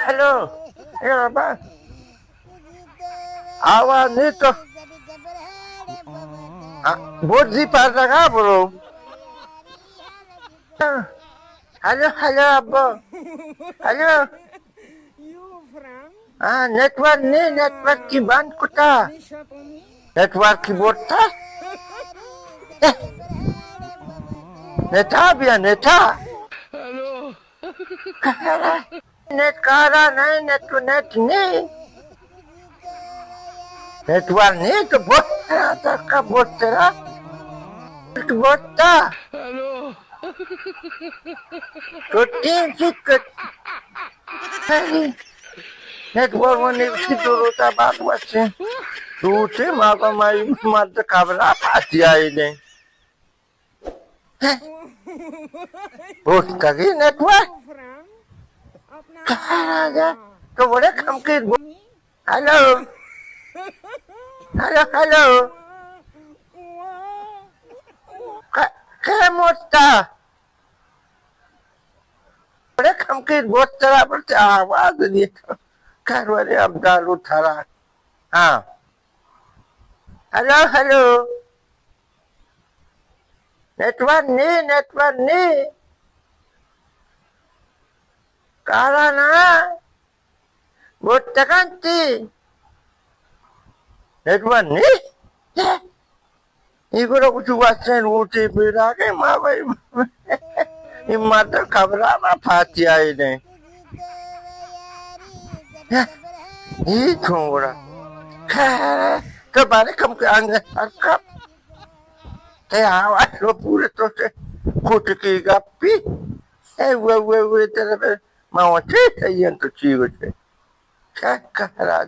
ہیلو، اے بابا، آواز نہیں تو۔ آ، بوٹ دی پار لگا برو۔ ہیلو، ہیلو، ابا۔ ہیلو۔ ہاں، نیٹورک نہیں، نیٹورک کی بند کتا۔ نیٹورک کی بوٹ تھا۔ نیٹا بیا، نیٹا۔ نیٹ کارا نہیں، نیٹ تو نیٹ نہیں۔ نیٹ وار نہیں تو بوت ترا، ترکا بوت ترا۔ تو بوت تا۔ تو ٹیم چیک کر۔ نیٹ وار ونی کی دو روتا بعد واسے۔ تو تے ما با مائی مرد خبرا پاتی آئی نے۔ بوت کگی نیٹ وار۔ کہاں آ گیا؟ تو بڑے کم کی بو-، ہیلو۔ Hello, hello. ک-، کئے موتا؟ بڑے کم کی بوت ترا بڑتے آواز دیتا۔ کروڑے عبدالو تھرا۔ ہاں۔ Hello, hello. نیٹورک نی، نیٹورک نی۔ کارا نا۔ بوتگنتی۔ نیٹورک نی۔ ای گڑا کچھ واسطے روٹی پیدا کے ما بھائی۔ ای مادر خبرا ما پھاتی آئی نے۔ ای تو گڑا۔ تو بارے کم کے آنگے ہر کپ۔ تے آواز لو پورے تو سے کھوٹ کی گپی۔ اے وے وے وے تیرے پہ ما وچے تیئن تو چی وچے۔ کیا کہہ رہا